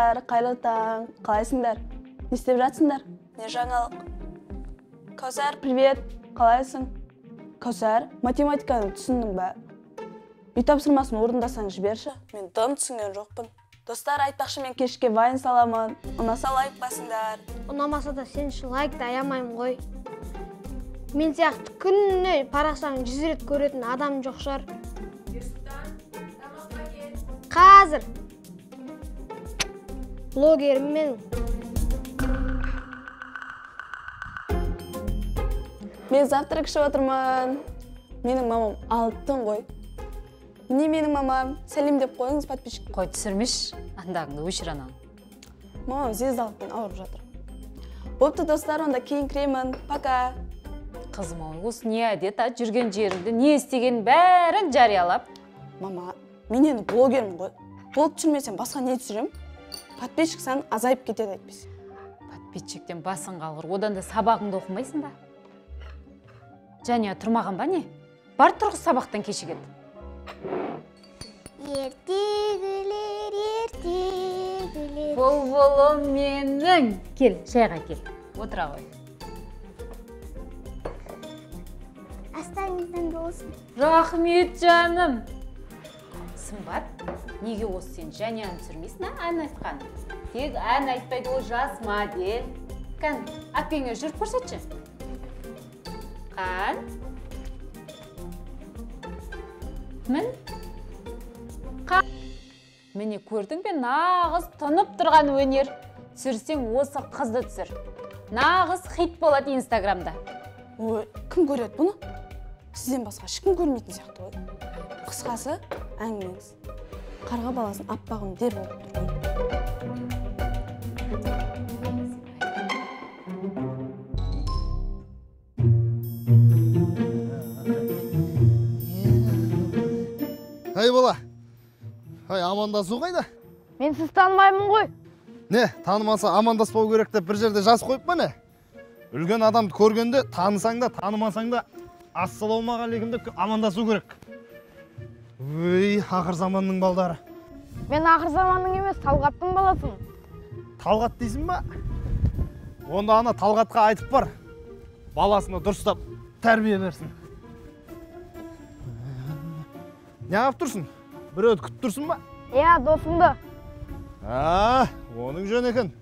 Достар, қайырлы таң. Қалайсыңдар? Не істеп жатсыңдар? Не жаңалық? Кәусар, привет. Қалайсың? Кәусар, математиканы түсіндің ба? Үй тапсырмасын орындасаң жіберші. Мен дым түсінген жоқпын. Достар, айтпақшы, мен кешке вайн саламын. Ұнаса лайк басыңдар. Ұнамаса да сен үшін лайкты аямаймын ғой. Мен сияқты күніне парақшаңды 100 рет көретін адам жоқ шығар. Ерсұлтан, тамаққа кел. Қазір. Блогерім мен. Мен завтрак ішіп отырмын. Менің мамам алтын ғой. Міне менің мамам. Сәлем деп қойыңыз, подписчик. Қой, түсірмеш. Андағыңды өшір ананы. Мамам звездалықпен ауырып жатыр. Бопты, достар, онда кейін кіремін. Пока. Қызым, осы не әдет, а? Жүрген жеріңді, не істегенін бәрін жариялап. Мама, мен енді блогермін ғой. Блог түсірмесем басқа не түсірем? Подписчик саны азайып кетеді әйтпесе. Подписчиктен басың қалғыр, одан да сабағыңды оқымайсың ба? Және тұрмаған ба не? Бар тұрғыз сабақтан кешігеді. Ертегілер, ертегілер. Бұлбұлым менің. Кел, шайға кел. Отыра ғой. Астарыңыздан болсын. Рахмет, жаным. Сымбат, неге осы сен Жанияны түсірмейсің, а? Ән айтқан. Тек ән айтпайды, ол жас модель. Кән, әпкеңе жүріп көрсетші. Қан. Мін. Қан. Міне көрдің бе, нағыз тұнып тұрған өнер. Түсірсең осы қызды түсір. Нағыз хит болады Инстаграмда. Ой, кім көреді бұны? Сізден басқа ешкім көрмейтін сияқты ғой. Қысқасы, әңгімеңіз. Қарға баласын аппағым дер болып тұр ғой. Ай бала, ай амандасу қайда? Мен сіз танымаймын ғой. Не, танымаса амандаспау керек деп бір жерде жазып қойып па не? Үлкен адамды көргенде танысаң да, танымасаң да ассалаумағалейкум деп амандасу керек. Өй, ақыр заманның балдары. Мен ақыр заманның емес, Талғаттың баласымын. Талғат дейсің ба? Онда ана Талғатқа айтып бар. Баласына дұрыстап тәрбие берсін. Неғып тұрсың? Біреуді күтіп тұрсың ба? Иә, досымды. А, оның жөн екен.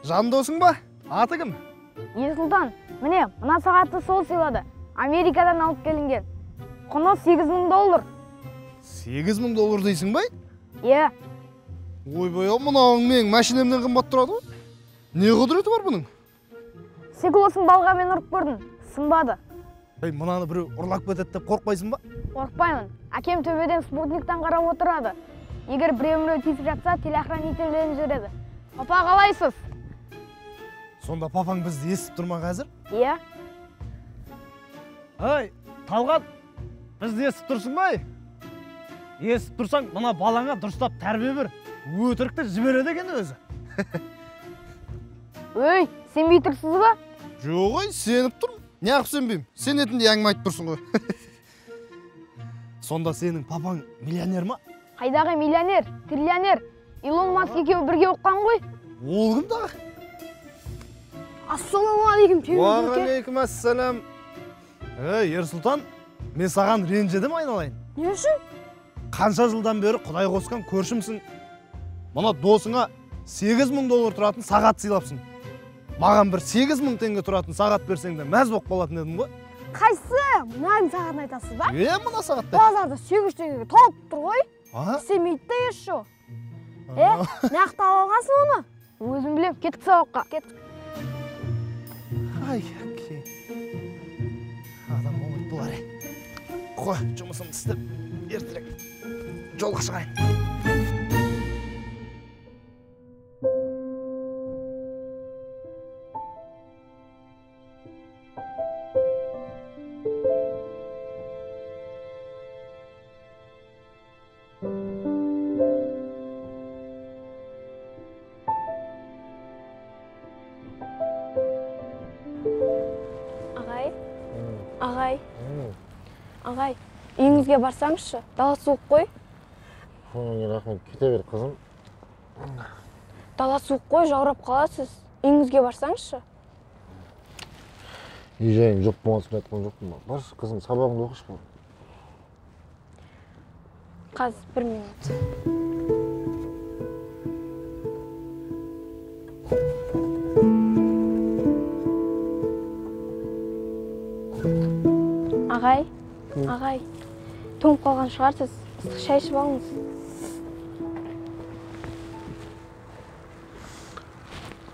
Жан досың ба? Аты кім? Ерсұлтан, міне, мына сағатты сол сыйлады. Америкадан алып келінген. Құны 8000 доллар. 8000 доллар дейсің бе? Иә. Ойбай, мынауың менің машинемнен қымбат тұрады ғой. Не құдіреті бар бұның? Стеклосын балғамен ұрып көрдім, сынбады. Ей, мынаны біреу ұрлап кетеді деп қорықпайсың ба? Қорықпаймын. Әкем төбеден спутниктан қарап отырады. Егер біреу-міреу тиісіп жатса, телеохранительден жібереді. Папа, қалайсыз? Сонда папаң бізді естіп тұр ма қазір? Иә. Ай, Талғат, бізді естіп тұрсың ба? Естіп тұрсаң, мына балаңа дұрыстап тәрбие бер. Өтірікті жібереді екен өзі. Өй, сенбей тұрсыз ба? Жоқ, ой, сеніп тұрмын. Неғып сенбеймін? Сенетіндей әңгіме айтып тұрсың ғой. Сонда сенің папаң миллионер ма? Қайдағы миллионер, триллионер. Илон Маск екеуі бірге оқыған ғой. Ол кім тағы? Ассалаумағалейкум, Темір. Уағалейкум ассалам. Ей, Ерсұлтан, мен саған ренжідім айналайын. Не үшін? Қанша жылдан бері Құдай қосқан көршімсің. Мына досыңа 8000 доллар тұратын сағат сыйлапсың. Маған бір 8000 теңге тұратын сағат берсең де мәз болып қалатын едім ғой. Қайсы? Мынаның сағатын айтасыз ба? Е, мына сағатты. Базарда 800 теңгеге толып тұр ғой. Істемейді де еш жоқ. Е, нақты алғансың оны? Өзім білем, кеттік сабаққа. Кеттік. Ай, әке. Адам болмайды бұлар. Қой, жұмысымды істеп, ертерек жолға шығайын. Ағай, ағай, ағай, үйіңізге барсаңызшы, дала суық қой. Көңіліңе рахмет, кете бер қызым. Дала суық қой, жаурап қаласыз. Үйіңізге барсаңызшы. Үй жайым жоқ болған соң айтқан жоқпын ба? Баршы, қызым, сабағыңды оқышы бол. Қазір бір минут. Ағай, ағай, тоңып қалған шығарсыз, ыстық шай ішіп алыңыз.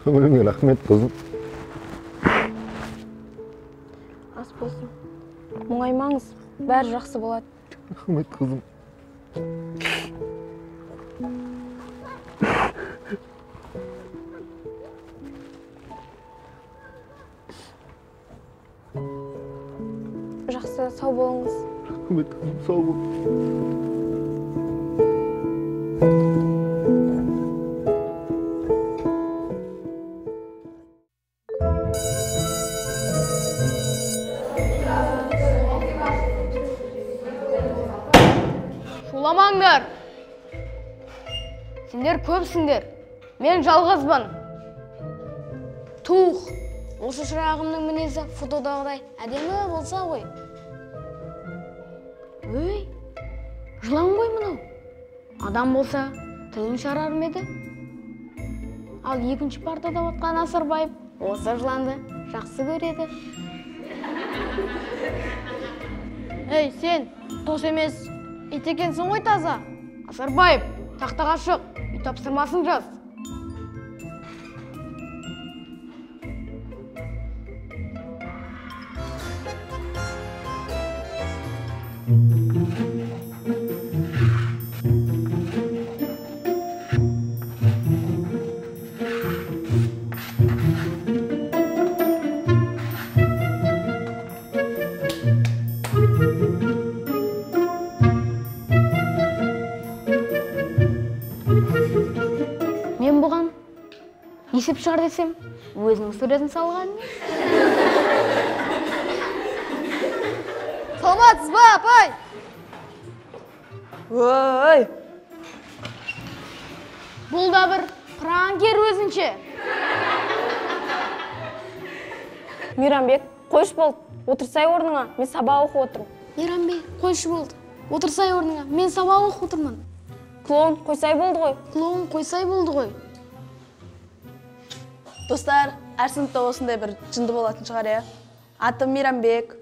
Көңіліңе рахмет, қызым. Ас болсын. Мұңаймаңыз, бәрі жақсы болады. Рахмет, қызым. Жақсы, сау болыңыз. Рахмет, қызым, сау бол. Шуламаңдар. Сендер көпсіңдер. Мен жалғызбын. Тух, осы шырағымның мінезі фотодағыдай әдемі болса ғой. Өй, жылан ғой мынау. Адам болса, тілін шығарар ма еді? Ал екінші партада отқан Асырбаев осы жыланды жақсы көреді. Ей, сен, дос емес, ит екенсің ғой таза. Асырбаев, тақтаға шық, үй тапсырмасын жаз. Мен бұған есеп шығар десем, өзінің суретін салған. Саламатсыз ба, апай? Ой! Бұл да бір пранкер өзінше. Мейрамбек, қойшы болды, отырсай орныңа, мен сабақ оқып отырмын. Мейрамбек, қойшы болды, отырсай орныңа, мен сабақ оқып отырмын. Клоун қойсай болды ғой. Клоун қойсай болды ғой. Достар, әр сыныпта осындай бір жынды болатын шығар, иә? Атым Мейрамбек.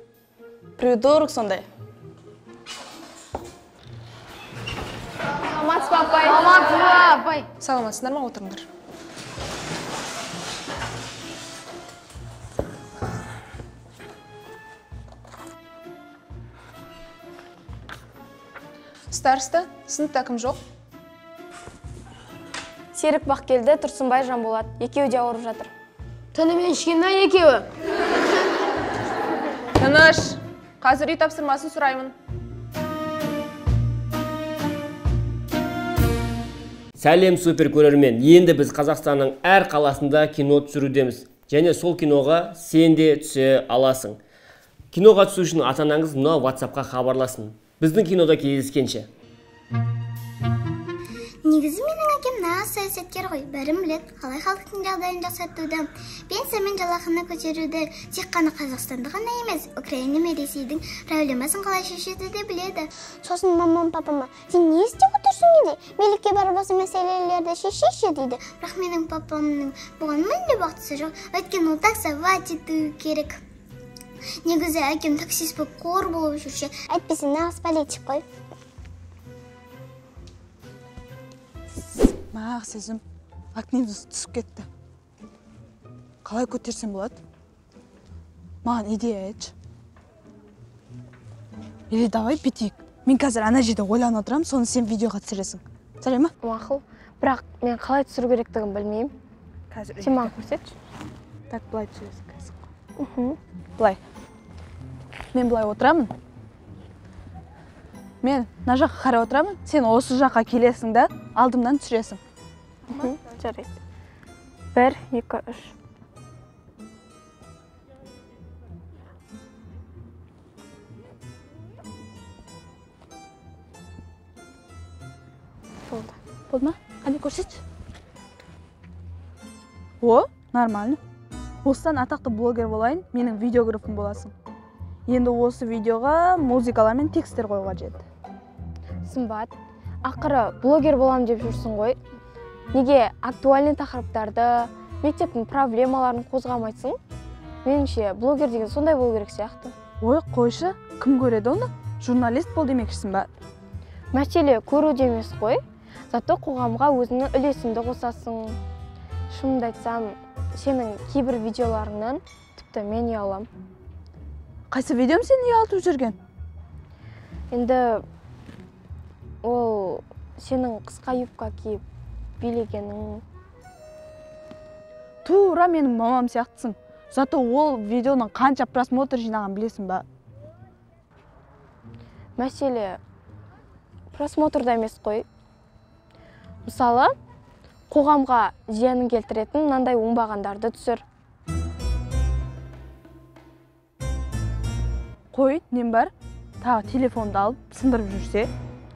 Придурок сондай. Саламатсыз ба, апай? Саламатсыз ба, апай? Саламатсыздар ма, отырыңдар. Староста, сыныпта кім жоқ? Серік Бақкелді, Тұрсынбай Жанболат. Екеуі де ауырып жатыр. Түнімен ішкен да екеуі. Тыныш, қазір үй тапсырмасын сұраймын. Сәлем супер көрермен. Енді біз Қазақстанның әр қаласында кино түсірудеміз. Және сол киноға сен де түсе аласың. Киноға түсу үшін ата-анаңыз мына WhatsApp-қа хабарласын. Біздің кинода кездескенше. Негізі менің әкем нағыз саясаткер ғой, бәрін біледі, қалай халықтың жағдайын жақсартуды, пенсия мен жалақыны көтеруді, тек қана Қазақстанды ғана емес, Украина мен Ресейдің проблемасын қалай шешуді де біледі. Сосын мамам папама, сен не істеп отырсың дейді, билікке барып осы мәселелерді шешейші дейді. Бірақ менің папамның бұған мүлде уақыты жоқ, өйткені ол таксовать ету керек. Негізі әкем таксист болып қор болып жүрсе, әйтпесе нағыз политик қой. Мақ сезім, акнеміз түсіп кетті. Қалай көтерсем болады? Маған идея айтшы. Или давай бүйтейік. Мен қазір ана жерде ойланып отырамын, соны сен видеоға түсіресің. Жарай ма? Мақұл. Бірақ мен қалай түсіру керектігін білмеймін. Қазір сен маған көрсетші. Так, былай түсіресің қазір. Былай. Мен былай отырамын. Мен мына жаққа қарай отырамын, сен осы жаққа келесің да, алдымнан түсіресің. Жарайды. 1, 2, 3. Болды. Болды ма? Қане көрсетші. О, нормально. Осыдан атақты блогер болайын, менің видеографым боласың. Енді осы видеоға музыкалар мен тексттер қоюға жетті. Сымбат, ақыры блогер болам деп жүрсің ғой. Неге актуальный тақырыптарды, мектептің проблемаларын қозғамайсың? Меніңше, блогер деген сондай болу керек сияқты. Ой, қойшы, кім көреді оны? Журналист бол демекшісің ба? Мәселе көруде емес қой. Зато қоғамға өзіңнің үлесіңді қосасың. Шынымды айтсам, сенің кейбір видеоларыңнан тіпті мен ұялам. Қайсы видеом сені ұялтып жүрген? Енді ол сенің қысқа юбка киіп билегенің. Тура менің мамам сияқтысың. Зато ол видеоның қанша просмотр жинаған білесің ба? Мәселе просмотрда емес қой. Мысалы, қоғамға зиянын келтіретін мынандай оңбағандарды түсір. Қой, нем бар? Тағы телефонды алып сындырып жүрсе?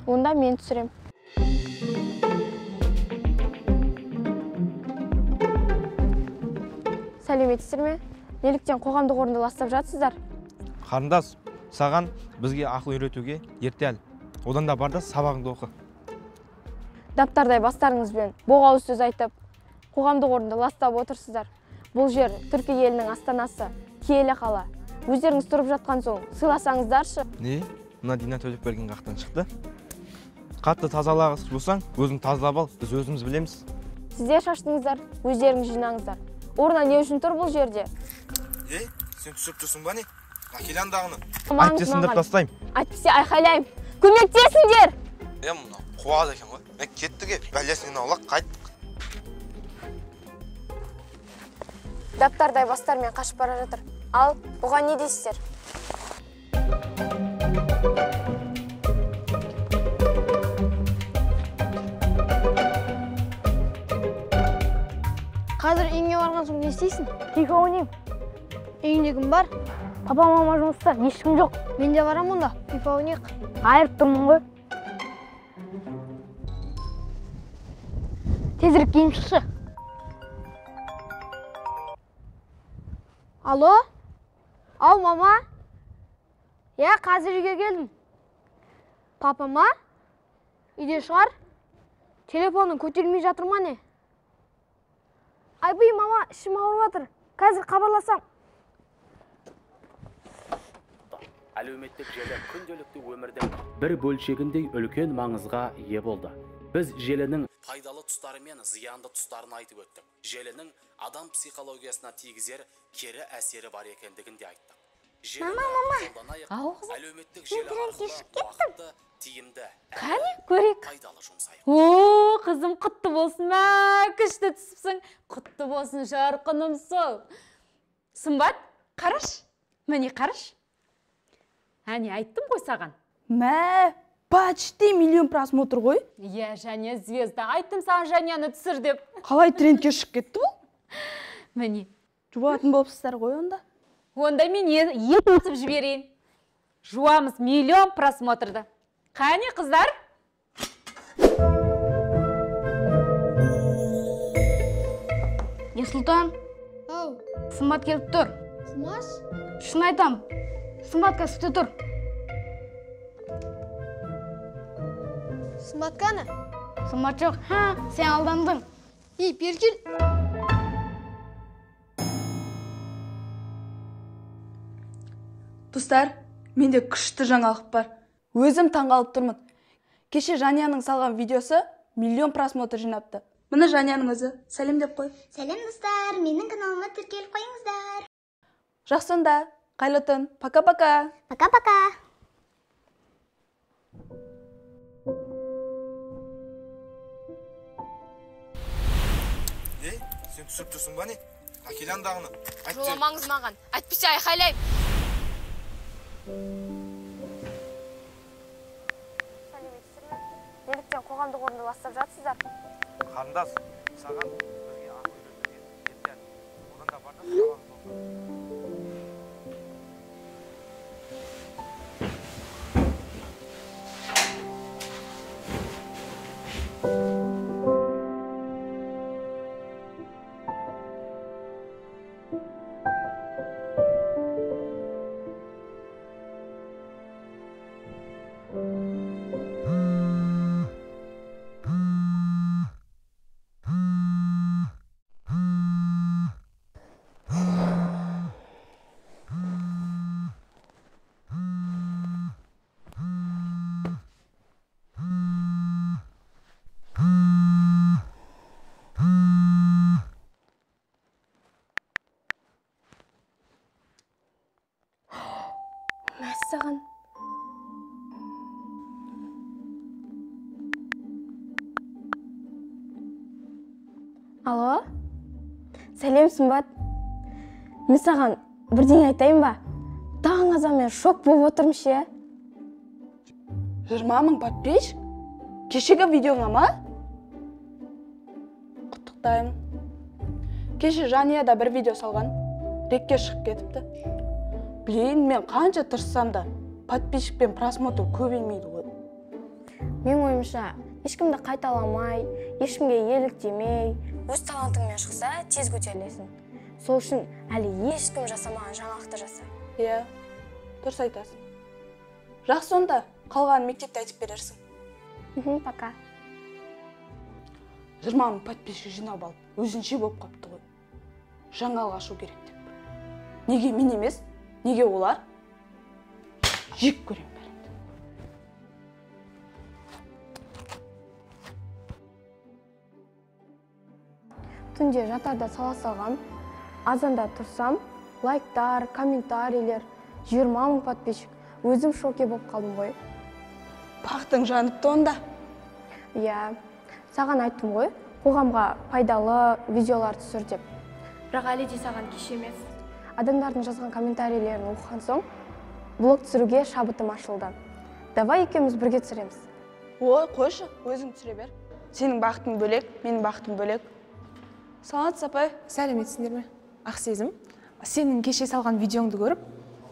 Онда мен түсірем. Сәлеметсіздер ме? Неліктен қоғамдық орынды ластап жатсыздар? Қарындас, саған бізге ақыл үйретуге ерте әлі. Одан да бар да сабағыңды оқы. Даптардай бастарыңызбен боғауыз сөз айтып, қоғамдық орынды ластап отырсыздар. Бұл жер Түркі елінің астанасы, киелі қала. Өздеріңіз тұрып жатқан соң сыйласаңыздаршы. Не? Мына Дина Төлепберген қақтан шықты. Қатты тазалағысы болсаң, өзің тазалап ал, біз өзіміз білеміз. Сіздер шаштыңыздар, өздеріңіз жинаңыздар. Орна не үшін тұр бұл жерде? Ей, сен түсіріп тұрсың ба не? Әкел андағыны. Әйтпесе сындырып тастаймын. Әйтпесе айқайлаймын. Көмектесіңдер! Е, мынау қуады екен ғой. Мен кеттік, бәлесінен аулақ қайттық. Даптардай бастармен қашып бара жатыр. Ал, бұған не дейсіздер? Қазір үйіңе барған соң не істейсің? Фифа ойнаймын. Үйіңде кім бар? Папа, мама жұмыста, ешкім жоқ. Мен де барамын онда, фифа ойнайық. Айырып тұрмын ғой. Тезірек киініп шықшы. Алло? Ау, мама? Иә, қазір үйге келдім. Папа ма? Үйде шығар? Телефонын көтермей жатыр ма не? Айбай, мама, ішім ауырып жатыр. Қазір хабарласам. Әлеуметтік желі күнделікті өмірдің бір бөлшегіндей үлкен маңызға ие болды. Біз желінің пайдалы тұстары мен зиянды тұстарын айтып өттік. Желінің адам психологиясына тигізер кері әсері бар екендігін де айттық. Мама, мама. Ау, қызым. Әлеуметтік желі арқылы уақытты тиімді, Қане, көрейік. пайдалы жұмсайық. О, қызым, құтты болсын, мә, күшті түсіпсің. Құтты болсын, жарқыным сол. Сымбат, қараш. Міне қараш. Әне, айттым ғой саған. Мә, почти миллион просмотр ғой. Иә, Жания звезда. Айттым саған Жанияны түсір деп. Қалай трендке шығып кетті бұл? Міне. Жуатын болыпсыздар ғой онда. Онда мен ет өтіп жіберейін. Жуамыз миллион просмотрды. Қане, қыздар? Ерсұлтан. Ау. Сымбат келіп тұр. Құмаш? Шын айтам. Сымбат кәсіпте тұр. Сымбат қаны? Сымбат жоқ. Ха, сен алдандың. Ей, бері кел. Достар, менде күшті жаңалық бар. Өзім таңғалып тұрмын. Кеше Жанияның салған видеосы миллион просмотр жинапты. Міне Жанияның өзі. Сәлем деп қой. Сәлем достар, менің каналыма тіркеліп қойыңыздар. Жақсы онда. Қайырлы түн. Пока-пока. Пока-пока. Ей, сен түсіріп тұрсың ба не? Әкел андағыны. Жоламаңыз маған. Әйтпесе айқайлаймын. Сәлеметсіздер ме? Неліктен қоғамдық орынды ластап жатсыздар? Қарындас, саған бізге ақыл үйретуге ерте әлі. Одан да бар да сабағыңды оқы. саған. Алло? Сәлем, Сымбат. Мен саған бірдеңе айтайын ба? Таң азанмен шок болып отырмын ше. 20 мың подписчик? Кешегі видеоңа ма? Құттықтаймын. Кеше Жания да бір видео салған. Рекке шығып кетіпті. Блин, мен қанша тырыссам да подписчик пен просмотр көбеймейді ғой. Менің ойымша, ешкімді қайталамай, ешкімге еліктемей, өз талантыңмен шықса, тез көтерілесің. Сол үшін әлі ешкім жасамаған жаңалықты жаса. Иә, дұрыс айтасың. Жақсы онда, қалғанын мектепте айтып берерсің. Пока. 20 мың подписчик жинап алып, өзінше болып қапты ғой. Жаңалық ашу керек деп. Неге мен емес, неге олар? Жек көрем бәріңді. Түнде жатарда сала салғам, азанда тұрсам, лайктар, комментарийлер, 20 мың подписчик. Өзім шоке болып қалдым ғой. Бақтың жаныпты онда. Иә, саған айттым ғой, қоғамға пайдалы видеолар түсір деп. Бірақ әлі де саған кеш емес. Адамдардың жазған комментарийлерін оқыған соң, блог түсіруге шабытым ашылды. Давай екеуміз бірге түсіреміз. Ой, қойшы, өзің түсіре бер. Сенің бақытың бөлек, менің бақытым бөлек. Саламатсыз, апай. Сәлеметсіңдер ме? Ақсезім, сенің кеше салған видеоңды көріп,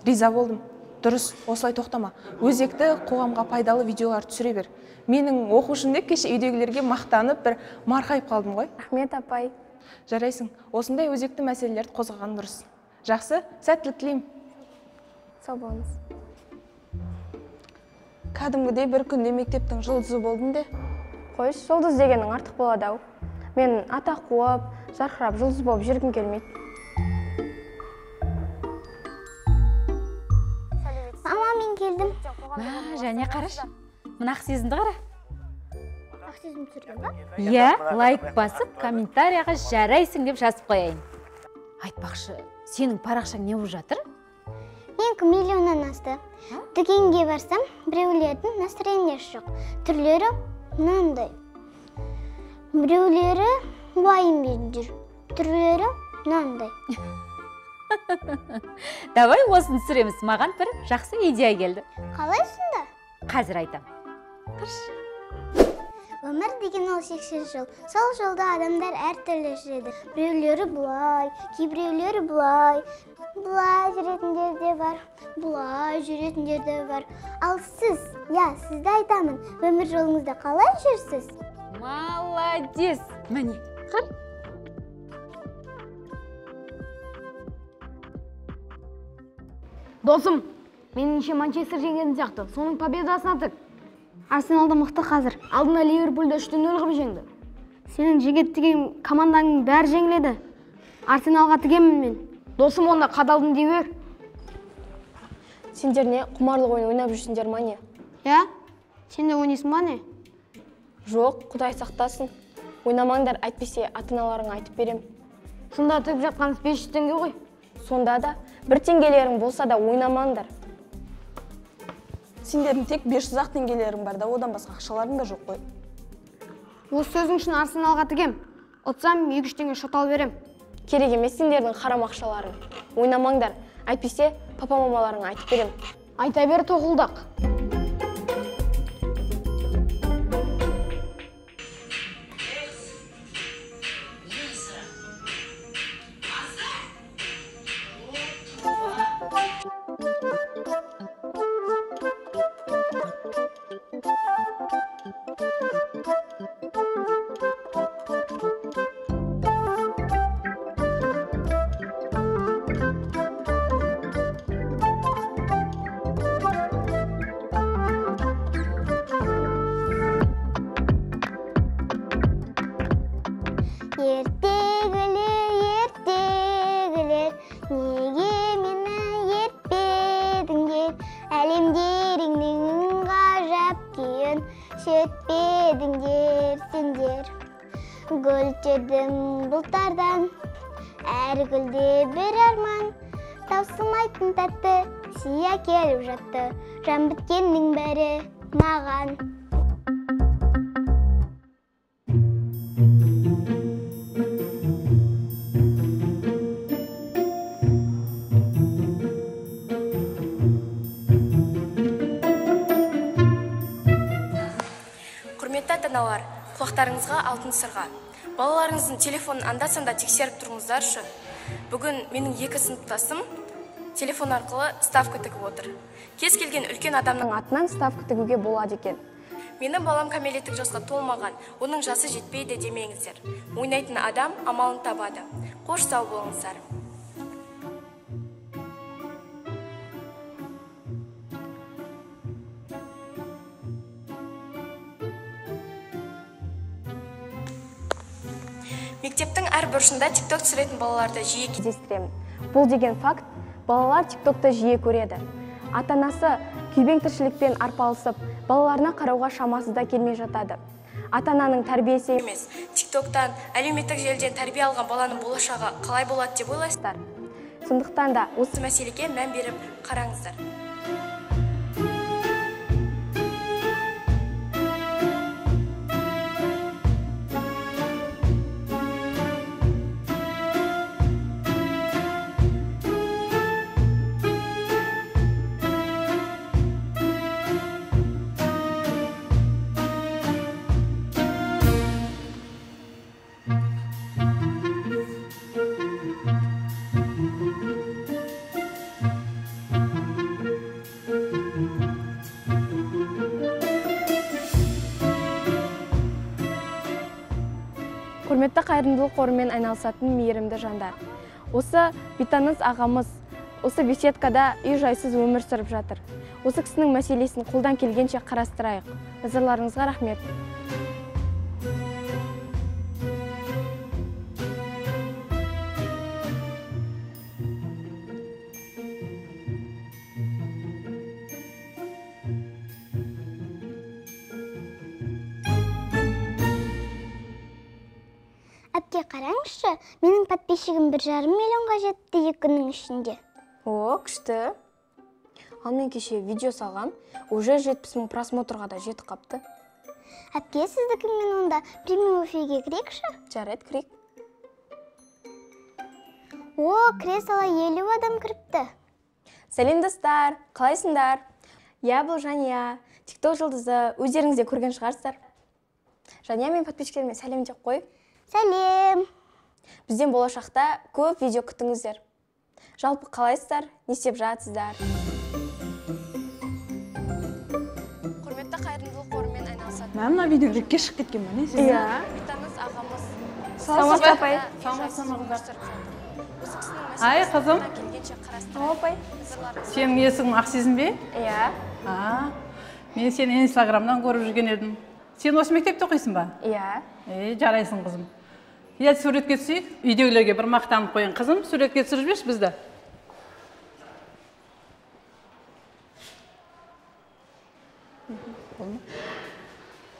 риза болдым. Дұрыс, осылай тоқтама. Өзекті қоғамға пайдалы видеолар түсіре бер. Менің оқушым деп кеше үйдегілерге мақтанып бір марқайып қалдым ғой. Рахмет, апай. Жарайсың, осындай өзекті мәселелерді қозғаған дұрыс. Жақсы, сәттілік тілеймін. Сау болыңыз. Кәдімгідей бір күнде мектептің жұлдызы болдым де. Қойшы, жұлдыз дегенің артық болады ау. Мен атақ қуып, жарқырап жұлдыз болып жүргім келмейді. Мама, мен келдім. Және қарашы, мына Ақсезімді қара. Ақсезім түсірген ба? Иә, лайк басып, комментарияға жарайсың деп жазып қояйын. Айтпақшы, сенің парақшаң не болып жатыр? Менікі миллионнан асты. Дүкенге барсам, біреулердің настроениесі жоқ. Түрлері мынандай. Біреулері уайыммен жүр. Түрлері мынандай. Давай осыны түсіреміз. Маған бір жақсы идея келді. Қалай сонда? Қазір айтам. Қаршы. Өмір деген ол шексіз жол. Сол жолда адамдар әртүрлі жүреді. Біреулері бұлай, кейбіреулері бұлай. Бұлай жүретіндер де бар, бұлай жүретіндер де бар. Ал сіз, я, сізді айтамын, өмір жолыңызда қалай жүрсіз? Молодец! Міне, қар. Досым, меніңше Манчестер жеңген сияқты. Соның победасына тік. Арсеналда мықты қазір. Алдында Ливерпульді 3-0 қылып жеңді. Сенің жеңеді деген команданың бәрі жеңіледі. Арсеналға тігемін мен. Досым, онда қадалдым дей бер. Сендер не, құмарлық ойын ойнап жүрсіңдер ма не? Иә? Сен де ойнайсың ба не? Жоқ, Құдай сақтасын. Ойнамаңдар, әйтпесе ата-аналарыңа айтып берем. Сонда тігіп жатқанымыз 500 теңге ғой. Сонда да бір теңгелерің болса да ойнамаңдар. Сендердің тек 500-ақ теңгелерің бар да, одан басқа ақшаларың да жоқ қой. Осы сөзің үшін Арсеналға тігем. Ұтсам 2-3 теңге шот алып берем. Керек емес сендердің харам ақшаларың. Ойнамаңдар, әйтпесе папа-мамаларыңа айтып берем. Айта бер, тоқылдақ. Ертегілер, неге мені ертпедіңдер? Әлемдеріңнің ғажап күйін шертпедіңдер сендер. Гүл тердім бұлттардан, әр гүлде бір арман, таусылмайтын тәтті Несие әкеліп жатты, жан біткеннің бәрі маған. Құрметті ата-аналар, құлақтарыңызға алтын сырға. Балаларыңыздың телефонын анда-санда тексеріп тұрыңыздаршы. Бүгін менің екі сыныптасым телефон арқылы ставка тігіп отыр. Кез келген үлкен адамның атынан ставка тігуге болады екен. Менің балам кәмелеттік жасқа толмаған, оның жасы жетпейді демеңіздер. Ойнайтын адам амалын табады. Қош, сау болыңыздар. Мектептің әр бұрышында TikTok түсіретін балаларды жиі кездестіремін. Бұл деген факт, балалар TikTokты жиі көреді. Ата-анасы күйбең тіршілікпен арпалысып, балаларына қарауға шамасы да келмей жатады. Ата-ананың тәрбиесі емес. TikToктан, әлеуметтік желіден тәрбие алған баланың болашағы қалай болады деп ойлайсыздар? Сондықтан да осы мәселеге мән беріп қараңыздар. Құрметті қайырымдылық қорымен айналысатын мейірімді жандар. Осы бейтаныс ағамыз осы беседкада үй жайсыз өмір сүріп жатыр. Осы кісінің мәселесін қолдан келгенше қарастырайық. Назарларыңызға рахмет. Әпке, қараңызшы, менің подписчигім 1,5 миллионға жетті 2 күннің ішінде. О, күшті. Ал мен кеше видео салғам, уже 70 мың просмотрға да жетіп қапты. Әпке, сіздікімен онда прямой эфирге кірейікші? Жарайды, кірейік. О, кіре сала 50 адам кіріпті. Сәлем достар, қалайсыңдар? Я бұл Жания, TikTok жұлдызы, өздеріңіз де көрген шығарсыздар. Жания, мен подписчиктеріме сәлем деп қой. Сәлем! Бізден болашақта көп видео күтіңіздер. Жалпы қалайсыздар, не істеп жатсыздар? Құрметті қайырымдылық қорымен айналысатын. Мә, мына видео рекке шығып кеткен ба, не сіз? Иә. Бейтаныс ағамыз. Саламатсыз апай. Саламатсыз қыздар. Ай, қызым. Апай. Сенің есімің Ақсезім бе? Иә. Мен сені Инстаграмнан көріп жүрген едім. Сен осы мектепте оқисың ба? Иә. Жарайсың қызым. Иә, суретке түсейік. Үйдегілерге бір мақтанып қояйын. Қызым, суретке түсіріп жіберші бізді.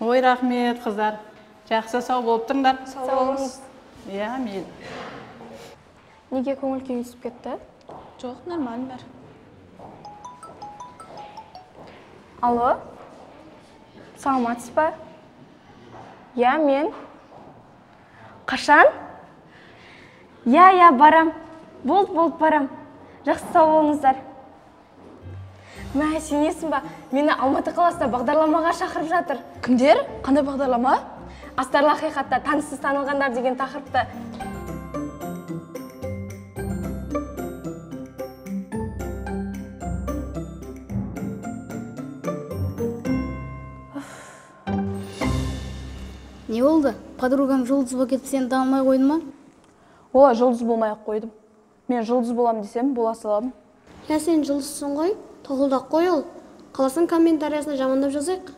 Ой, рахмет, қыздар. Жақсы, сау болып тұрыңдар. Сау болыңыз. Иә, мейлі. Неге көңіл күйің түсіп кетті? Жоқ, нормально бәрі. Алло? Саламатсыз ба? Иә, мен. Қашан? Иә, иә, барам. Болды, болды, барам. Жақсы, сау болыңыздар. Мә, сенесің ба? Мені Алматы қаласына бағдарламаға шақырып жатыр. Кімдер? Қандай бағдарлама? Астарлы ақиқатта таныссыз танылғандар деген тақырыпты. Не болды? Подругам жұлдыз болып кетіп сені танымай қойды ма? Олай жұлдыз болмай-ақ қойдым. Мен жұлдыз болам десем, бола саламын. Я, сен жұлдызсың ғой, тоқылдақ қой ол. Қаласаң комментариясына жамандап жазайық.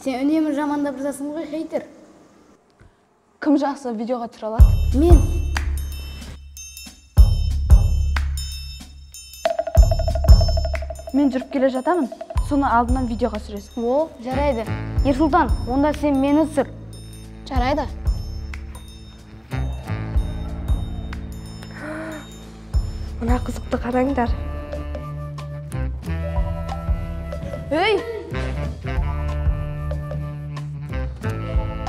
Сен үнемі жамандап жазасың ғой, хейтер. Кім жақсы видеоға түсіре алады? Мен. Мен жүріп келе жатамын, соны алдынан видеоға түсіресің. О, жарайды. Ерсұлтан, онда сен мені түсір. Жарайды. Мына қызықты қараңдар. Ей!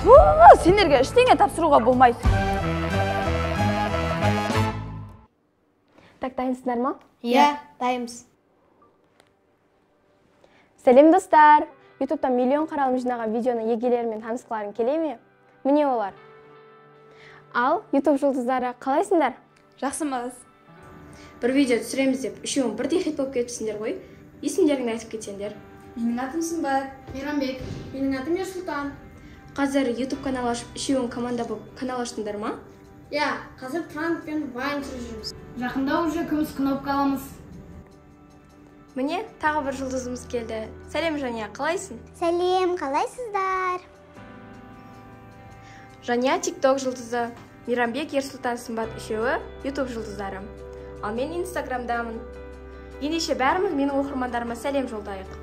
Ту, сендерге ештеңе тапсыруға болмайды. Так, дайынсыңдар ма? Иә, дайынбыз. Сәлем, достар! Ютубта миллион қаралым жинаған видеоның иегелерімен танысқыларың келе ме? Міне олар. Ал, Ютуб жұлдыздары, қалайсыңдар? Жақсымыз. Бір видео түсіреміз деп, үшеуің бірдей хит болып кетіпсіңдер ғой. Есімдеріңді айтып кетсеңдер. Менің атым Сымбат. Мейрамбек. Менің атым Ерсұлтан. Қазір Ютуб канал ашып, үшеуің команда болып канал аштыңдар ма? Иә, қазір пранк пен вайн түсіріп жүрміз. Жақында уже күміс кнопка аламыз. Міне, тағы бір жұлдызымыз келді. Сәлем, Жания, қалайсың? Сәлем, қалайсыздар? Жания TikTok жұлдызы, Мейрамбек, Ерсұлтан, Сымбат үшеуі YouTube жұлдыздары. Ал мен Инстаграмдамын. Ендеше бәріміз менің оқырмандарыма сәлем жолдайық.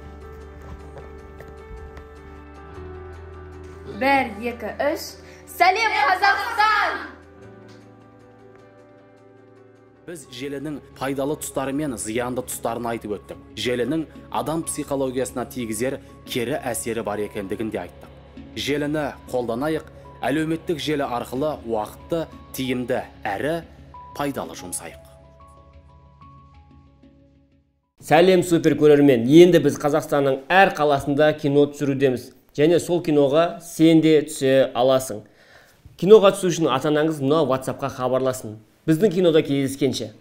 1, 2, 3. Сәлем, Қазақстан! Біз желінің пайдалы тұстары мен зиянды тұстарын айтып өттік. Желінің адам психологиясына тигізер кері әсері бар екендігін де айттық. Желіні қолданайық, әлеуметтік желі арқылы уақытты тиімді әрі пайдалы жұмсайық. Сәлем, супер көрермен! Енді біз Қазақстанның әр қаласында кино түсірудеміз. Және сол киноға сен де түсе аласың. Киноға түсу үшін ата-анаңыз мынау WhatsApp-қа хабарласын. Біздің кинода кездескенше.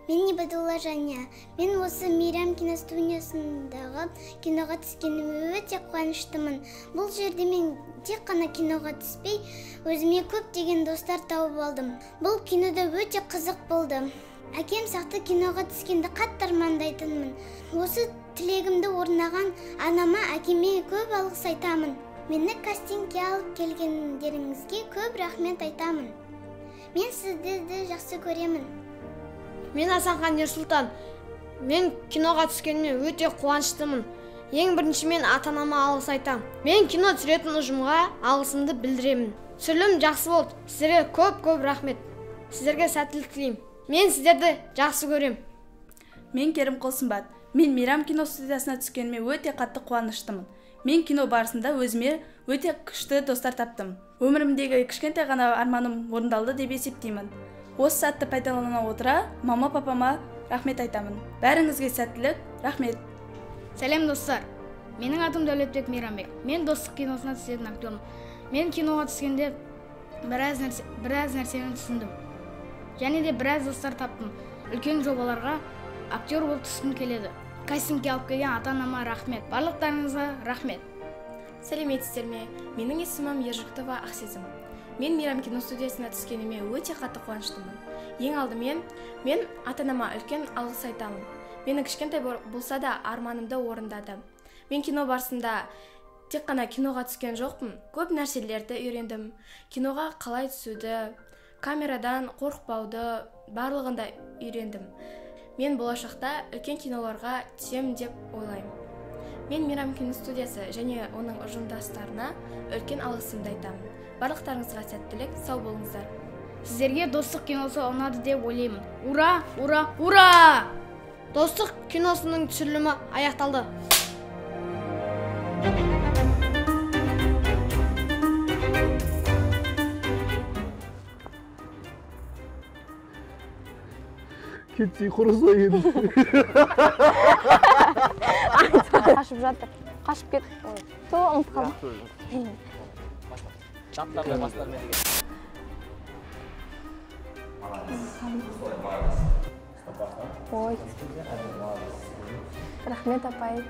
Мен Ибадулла Жания. Мен осы Мейрам киностудиясындағы киноға түскеніме өте қуаныштымын. Бұл жерде мен тек қана киноға түспей, өзіме көптеген достар тауып алдым. Бұл кинода өте қызық болды. Әкем сақты киноға түскенді қатты армандайтынмын. Осы тілегімді орындаған анама, әкеме көп алғыс айтамын. Мені кастингке алып келгендеріңізге көп рахмет айтамын. Мен сіздерді жақсы көремін. Мен Асанхан Ерсұлтан. Мен киноға түскеніме өте қуаныштымын. Ең бірінші мен ата-анама алғыс айтамын. Мен кино түсіретін ұжымға алғысымды білдіремін. Түсірілім жақсы болды. Сіздерге көп-көп рахмет. Сіздерге сәттілік тілеймін. Мен сіздерді жақсы көрем. Мен Керімқұл Сымбат. Мен Мейрам киностудиясына түскеніме өте қатты қуаныштымын. Мен кино барысында өзіме өте күшті достар таптым. Өмірімдегі кішкентай ғана арманым орындалды деп есептеймін. Осы сәтті пайдалана отыра, мама папама рахмет айтамын. Бәріңізге сәттілік, рахмет. Сәлем, достар. Менің атым Дәулетбек Мейрамбек. Мен Достық киносына түсетін актермін. Мен киноға түскенде біраз нәрсені түсіндім. Және де біраз достар таптым. Үлкен жобаларға актер болып түскім келеді. Кастингке алып келген ата-анама рахмет. Барлықтарыңызға рахмет. Сәлеметсіздер ме? Менің есімім Ержігітова Ақсезім. Мен Мейрам киностудиясына түскеніме өте қатты қуаныштымын. Ең алдымен мен ата-анама үлкен алғыс айтамын. Менің кішкентай болса да арманымды орындады. Мен кино барысында тек қана киноға түскен жоқпын, көп нәрселерді үйрендім. Киноға қалай түсуді, камерадан қорықпауды, барлығын да үйрендім. Мен болашақта үлкен киноларға түсемін деп ойлаймын. Мен Мейрам киностудиясы және оның ұжымдастарына үлкен алғысымды айтамын. Барлықтарыңызға сәттілік, сау болыңыздар. Сіздерге Достық киносы ұнады деп ойлаймын. Ура, ура, ура! Достық киносының түсірілімі аяқталды. Кетсей құрыса енді. Қашып жатыр. Қашып кет. Ту, ұмытып қалдым. Ой. Рахмет, апай.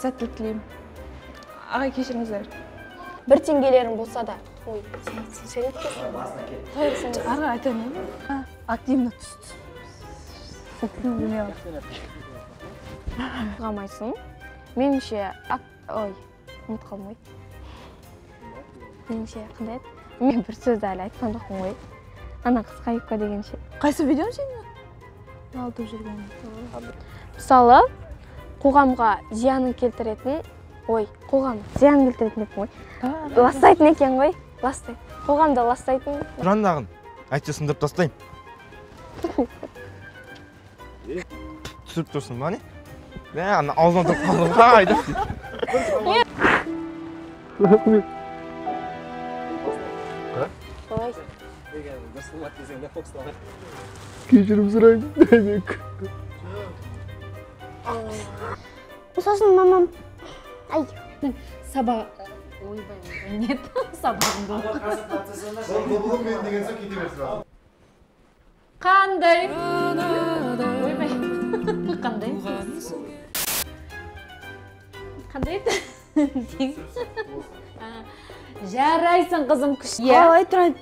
Сәттілік тілеймін. Ағай, кешіріңіздер. Бір теңгелерің болса да. Ой, сен сөйлеп кетсің. Ары айта алмаймын. Активно түс. Қалмайсың. Меніңше, ой, ұмытып қалдым ғой. Меніңше, қандай еді? Мен бір сөзді әлі айтқан жоқпын ғой. Ана қысқа юбка дегенше. Қайсы видеоң сенің? Алдып жүрген. Мысалы, Қоғамға зиянын келтіретін, ой, қоғам зиян келтіретін деппін ғой. Ластайтын екен ғой, ластай. Қоғамды ластайтын. Жандағын, әйтсе сындырып тастаймын. Түсіріп тұрсың ба, не? Мә, ана аузына тұрып қалдым. Қайда? Рахмет. Ой. Кешірім сұраймын, Дәмек. Сосын мамам, ай. Сабақ, ойбай, нет, сабағымды оқы. Мен деген соң кете бер сразу. Қандай? Ойбай, қандай? Қандай еді? Жарайсың, қызым, күш. Қалай тұрады?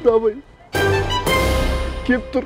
Давай. Кеп тұр.